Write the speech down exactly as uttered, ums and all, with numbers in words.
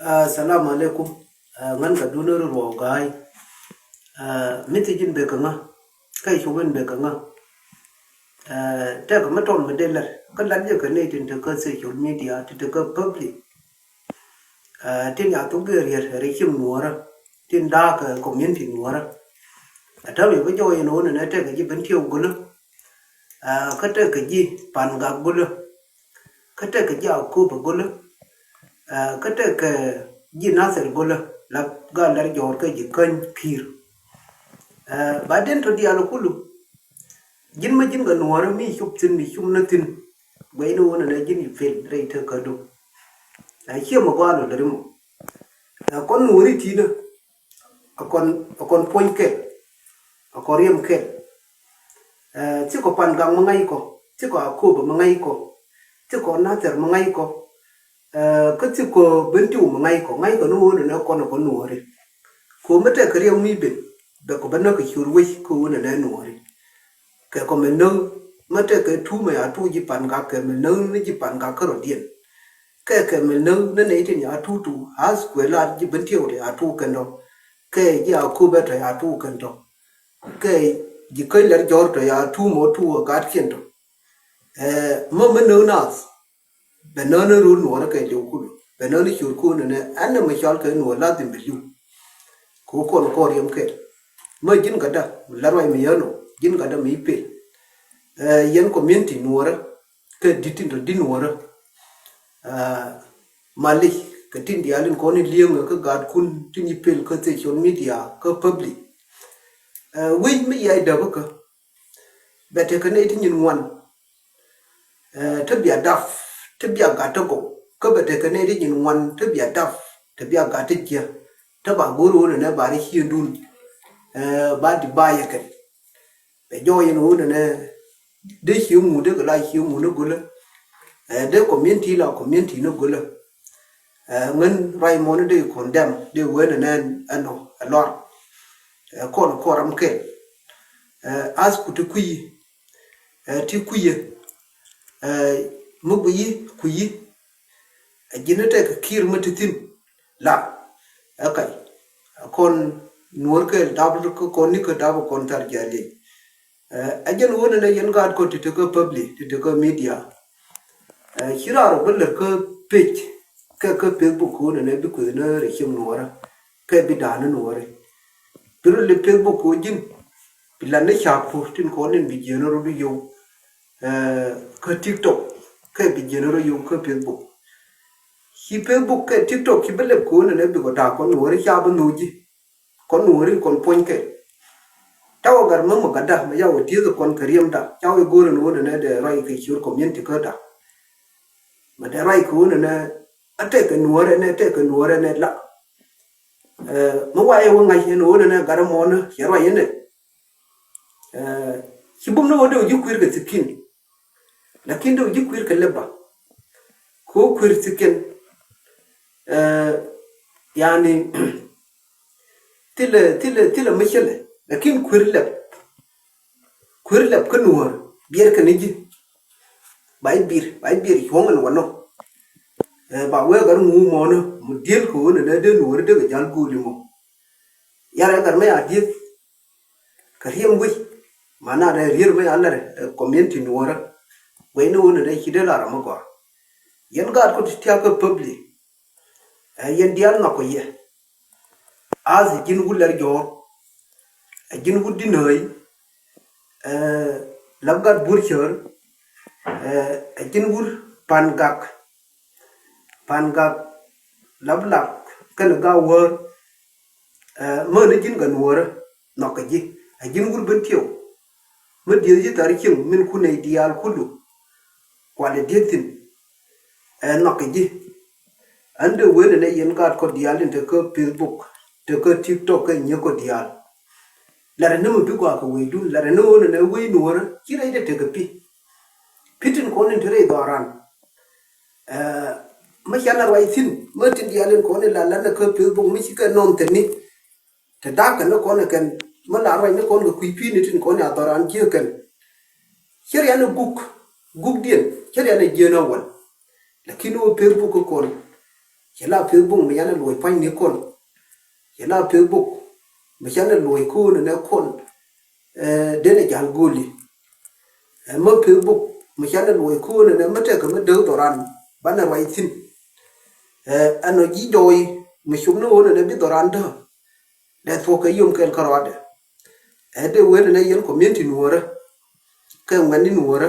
Assalamu alaikum. Ŋän kɛ duun ri ruɔw ga̱a̱y. Mithi ji̱n bek kä ŋä, kä cup in bek kä ŋä. Tɛk mi tɔn mi dee lɛr kä lat jɛ kɛ nɛy tin te kä social media, tin te kä public. Tin ya thuk gɛ riɛt ri cim nuɔrä, tin da̱a̱ kɛ community nuɔrä. Ɛ täämɛ bi jɔɔc in ɣöö nɛ tɛk kɛ ji̱ ben tiɛw gölä. Kä tɛk kɛ ji̱ pan gak gölä. Kä tɛk kɛ ji̱ a kööp ɛ gölä. Kä tɛk kɛ ji̱ nathir gölä la gal lɛr jɔɔr kɛ ji̱ käny ki̱i̱r. Ba den tɔ diaal kulu. Ji̱n mä ji̱n kɛ nuɔɔrä mi cup thi̱n mi cup ni thi̱n. Guɛy ni wun ɛnɛ ji̱n i̱ pel rɛy te kädu. Ɛ ciɛ mɔ gɔaa lɔ lɛri mɔ. Ɛ kɔn nuɔɔri ti̱i̱dä. Ɛ kɔn ɛ kɔn puɔ̱ny kɛl. Ɛ kɔn riɛm kɛl. Ɛ thikɔ pan gak mä ŋa̱c kɔ. Thikɔ a kööbä mä ŋa̱c kɔ. Thikɔ nathɛr mä ŋa̱c kɔ. Kä thikɔ ben tiw mi ŋa̱c kɔ ŋa̱c kɔ ni ɣöö nɛnɛ kɔn kɔ nuɔɔri. Kɛ ɣöö mi tɛk kɛ riɛw mi ben bɛ kɔ bä näk kɛ ciöt wec kɛ ɣöö nɛnɛ nuɔɔri. Kɛ kɔ mɛ näk mi tɛk kɛ tuumɛ a tuuk ji̱ pan gak kɛ mɛ näk ni ji̱ pan gak kärɔ̱diɛn. Kɛ kɛ mɛ näk ni nɛy tin a tuuk tuuk as kuɛ lar ji̱ ben tiɛw tɔ a tuuk kɛn tɔ. Kɛ ji̱ a köpɛ tɔ a tuuk kɛn tɔ. Kɛ ji̱ käc lɛr jɔ̱ɔ̱r tɔ a tuuk mɔ tuuk a gatkiɛn tɔ. Ɛ mɔ mi näk naath. Bɛ nään ni rööl nuɔɔrä kɛ liw kulu bɛ nään ni ciöt kun nɛ ɛn nɛ mi cɔal kɛ nuɔɔr ladhim bɛ liw. Kɛ kɔn kɔɔr yɛm kɛl mä ji̱n gatdä mi la ruac mi yän ɔ ji̱n gatdä mi pel. Yɛn community nuɔɔrä kɛ di̱t tin tɔ di̱t nuɔɔrä. Malic kɛ tin diaal in kɔn in li̱eŋ kä gaatkun tin yi pel kä social media kä public. Wec mi yɛy däpäkä bɛ tekɛ nɛy ti nyin ŋuan. Te bia dap te bia gat te gɔw kä bɛ tekɛ nɛy ti nyin ŋuan te bia dap te bia gat te jiɛ. Te ba go̱r ɣöö nɛnɛ ba ri ciëndun ba di ba yɛ kɛn. Bɛ jɔɔc yɛn ɣöö nɛnɛ dee cië ŋu dee kɛ la cië ŋu ni gölä. Dee community la community ni gölä. Ŋän ruac mɔni dee condemn dee wen nɛnɛ ɛnɔ ɛ lɔr. Kɔn kɔn ram kɛl. As ku ti kui̱ ti kui̱ mi gui̱ kui̱. Ɛ ji̱n tɛk ki̱i̱r mi ti thi̱n la. Ɛ kac kɔn nuɔr kɛl dap kɔn ni kä dap kɔn thar jial yec. Ɛ jɛn wun nɛ yɛn gaat kɔ ti ti kä public ti ti kä media. Ci raar ɔ bä lät kä page kɛ kä Facebook kɛ wun nɛ bi kueth ni rɛ ciem nuɔrä kɛ bi da̱a̱n ni nuɔri. Bi rɛ lɛ Facebook kɛ wun ji̱n bi lat ni ca̱a̱p puur tin kɔn nin bi jiɛn rɔ bi yow. Kä TikTok kɛ bi jiɛn rɔ yow kä Facebook. Ci Facebook kɛ TikTok ci bä lɛp kɛ wun nɛ bi kɔ da̱a̱ kɔn nuɔri ca bä nuɔci. Kɔn nuɔri kɔn puɔ̱nykɛ. Ca wä gat mä mɛ gatda mɛ ca wä tieth kɔn kɛ riɛmda ca wä go̱o̱r ɛn ɣöö nɛnɛ dee ruac kɛ ciöt community käda. Mɛ dee ruac kɛ ɣöö nɛnɛ a tɛk kɛ nuɔrɛ nɛ tɛk kɛ nuɔrɛ nɛ la. Mɛ wayɛ wä ŋa̱c ɛn ɣöö nɛnɛ gat ɛmɔnä cɛ ruac ɛnɛ. Ci bum ni ɣöö dee wä ji̱ kui̱r kɛ thi̱ki̱n. Lakin dee wä ji̱ kui̱r kɛ lɛba. Kɛ ɣöö kui̱r thi̱ki̱n. Yani thilɛ thilɛ thilɛ mi cälɛ lakin kuer lɛp. Kuer lɛp kä nuɔ̱ɔ̱r biɛr kɛ ni ji̱. Ba i̱ bi̱r ba i̱ bi̱r cuɔ̱ŋ ɛn wanɔ. Ba wee gat ŋuuk mɔnä mu diel kɛ ɣöö nɛ nɛ dee nuɔ̱ɔ̱r dee kɛ jal go̱o̱li mɔ. Yarɛ gat mɛ a dieth. Kɛ riɛm wi̱c ma na rɛ rier mɛ a lɛr community nuɔ̱ɔ̱rä. Guɛy ni ɣöö nɛ nɛ ci dee lar amä gɔaa. Yɛn gaat kɔ ti tiakä public. Ɛ yɛn diaal nhɔk kɔ yɛ. Ath ɛ ji̱n wut lɛr jɔ̱ɔ̱r. Ɛ ji̱n wut di̱n ɣäi. Ɛ lap gat buur cäär. Ɛ ji̱n wut pan gak. Pan gak lap lak kɛnɛ gak wäär. Ɛ mäni ji̱n kɛ nuɔ̱ɔ̱rä nhɔk kɛ ji̱. Ɛ ji̱n wut ben tiɛw. Mi dieth ji̱ thar cieŋ min kun nɛy diaal kulu. Kualɛ dieth thi̱n. Ɛ nhɔk kɛ ji̱. Ɣän dee wen ɛnɛ yɛn gaat kɔ diaal in te kä Facebook te kä TikTok kɛ nyieek kɔ diaal. Lat ɛn ni mi bi gɔaa kɛ weydun lat ɛn ni ɣöö nɛnɛ wey nuɔ̱ɔ̱rä ci rɛy dee tekɛ pi̱. Pi̱ tin kɔn in te rɛy dhɔran. Ɛ mi ca la ruac thi̱n mi tin diaal in kɔn in la lat nɛ kä Facebook mi ci kɛ nɔn thɛni. Te da̱a̱kɛ ni kɔn ɛ kɛn mi la ruac ni kɔn kɛ kui̱ pi̱i̱ni tin kɔn ɛ a dhɔran ji̱ ɛ kɛn. Cä rian ɛ guk gukdiɛn cä rian ɛ jiɛn ɛ wäl. Lakin wä Facebook kä kɔn Cɛ la Facebook mi canɛ luɔc pa̱ny ni kɔn. Cɛ la Facebook mi canɛ luɔc ko̱n ɛnɛ kɔn. Denɛ jal goli. Ɛ mä Facebook mi canɛ luɔc ko̱n ɛnɛ mä tɛkɛ mä dee dhɔran banɛ ruac thi̱n. Ɛnɔ ji̱ jɔɔy mi cop ni ɣöö nɛnɛ bi dhɔran dääk. Dɛ thuɔ̱k kɛ yom kɛl kärɔadɛ. Ɛ dee wen ɛnɛ yɛn community nuɔɔrä kɛ ŋuɛ̈tni nuɔɔrä.